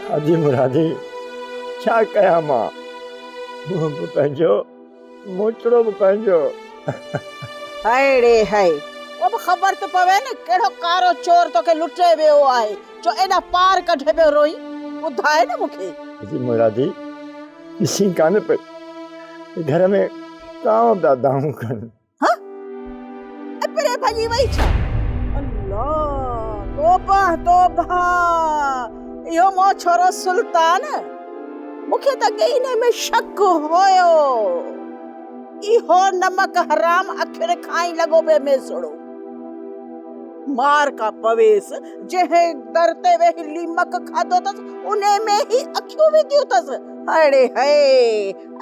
حاجي مرادي، ڇا ڪيان مان؟ منهن به پنهنجو، موچڙو به پنهنجو. هائي ڙي هائي، اها به خبر ته پوي نه ڪهڙو ڪارو چور توکي لٽي ويو آهي جو ايڏا پار ڪڍي پيو روئين، ٻڌاء نه مون کي. حاجي مرادي، ڏسين ڪانه پئي ته گهر ۾ ڪانء پيا دانهون ڪن. ها؟ اپري ڀڄي وئي ڇا؟ الله! توبه توبه! اهو مون ڇورو سلطان! مون کي ته اڳي ئي انهي ۾ شڪ هيو. اهو نمڪ حرام اکين کان ئي لڳو پئي ميسڙو. مار ڪا پويس، جنهن در تي ويهي ليمڪ کاڌو اٿس، انهي ۾ ئي اکيون وڌيون اٿس. اڙي هي!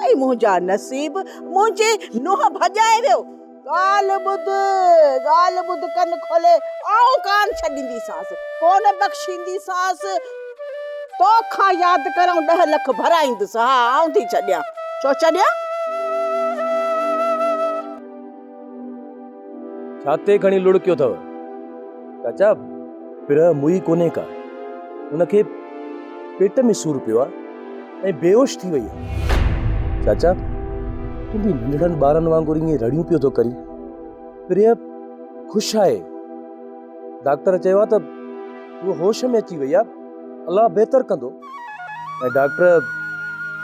اي منهنجا نصيب، منهنجي نونهن ڀڄائي ويو. ڳالهه ٻڌ، ڳالهه ٻڌ ڪن کولي، آئون ڪانه ڇڏينديسانس، ڪونه بخشينديسانس. تو کان ياد ڪر آئون ڏهه لک ڀرائيندس، ها آئون ٿي ڇڏيان. ڇو ڇڏيان؟ ڇا تي کڻي لڙڪيو اٿو؟ چاچا، پرهه موئي ڪونهي ڪا. هن کي پيٽ ۾ سور پيو آ ۽ بيهوش ٿي وئي آ. چاچا، تون به ننڍڙن ٻارن وانگر ائين رڙيون پيو ٿو ڪرين. پرهه خوش آهي. ڊاڪٽر چيو آ ته هوء هوش ۾ اچي وئي آ. الله بهتر ڪندو. ۽ ڊاڪٽر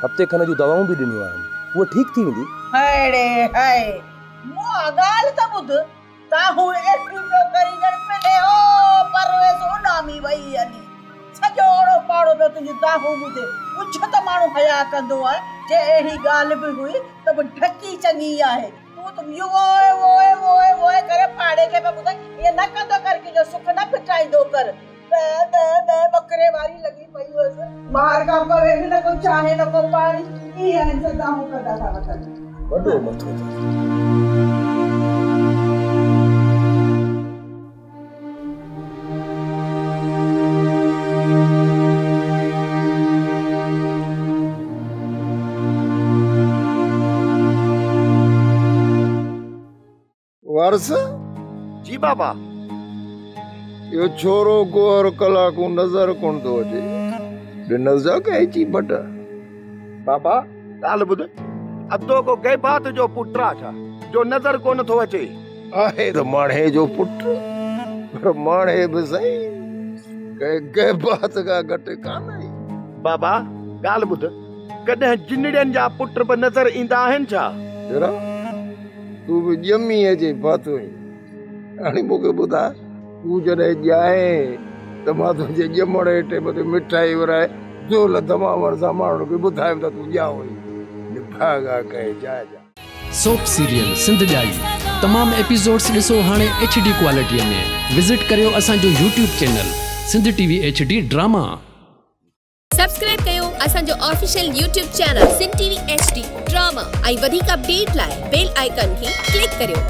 هفتي کن جون دوائون به ڏنيون آهن. هوء ٺيڪ ٿي ويندي. هڙي هڙي، مون ڳالهه ته ٻڌ. دانهون اهڙيون پيو ڪرين ڄڻ پلي او پرويز اڏامي وئي هلي. سڄو اوڙو پاڙو پيو تنهنجون دانهون ٻڌي. ڳجهه ته ماڻهو حياء ڪندو آهي. جي اهڙي ڳالهه به هئي ته به ڍڪي چڱي آهي. تون ته يوء ووء ووء ووء ڪري پاڙي کي پيو ٻڌائين. ائين نه ڪندو ڪر ڪنهن جو سک نه ڦٽائيندو ڪر. ٻه ٻه ٻه ٻڪري واري لڳي پئي هيس. مار کان پوي نه ڪو چانهه نه ڪو پاڻي، ائين آهن سو دانهون ڪندا ٿا وتن. وڏو مٿو اٿس. وارث! جي بابا! اهو ڇورو گوهر ڪلاڪون نظر ڪونه ٿو اچي. ڏنس جا ڪئين چيڀٽ. بابا! ڳالهه ٻڌ. ادو ڪو غيبات جو پٽ آ ڇا، جو نظر ڪونه ٿو اچي. آهي ته ماڻهي جو پٽ، پر ماڻهي به سهي، ڪنهن غيبات کان گهٽ ڪانه آهي. بابا! ڳالهه ٻڌ. ڪڏهن جنڙين جا پٽ به نظر ايندا آهن ڇا؟ ڇورا! تون به ڄمي اچي ڦاٿو آهين. هاڻي مون کي ٻڌاء، تون جڏهن ڄائين ته مان تنهنجي ڄمڻ جي ٽيم تي مٺائي ورهائي دهل دمامڻ سان ماڻهن کي ٻڌايم ته تون ڄائو آهين. نڀاڳا ڪنهن جاء جا. سوپ سيريل سنڌ ڄائي تمام ايپيسوڊس ڏسو هاڻي ايڇ ڊي ڪوالٽي ۾ وزٽ ڪريو اسان جو YouTube channel Sindh T V H D drama. Subscribe ڪيو اسان جو official YouTube channel Sindh T V H D drama ۽ وڌيڪ اپڊيٽ لاء بيل آئيڪان کي ڪلڪ ڪريو.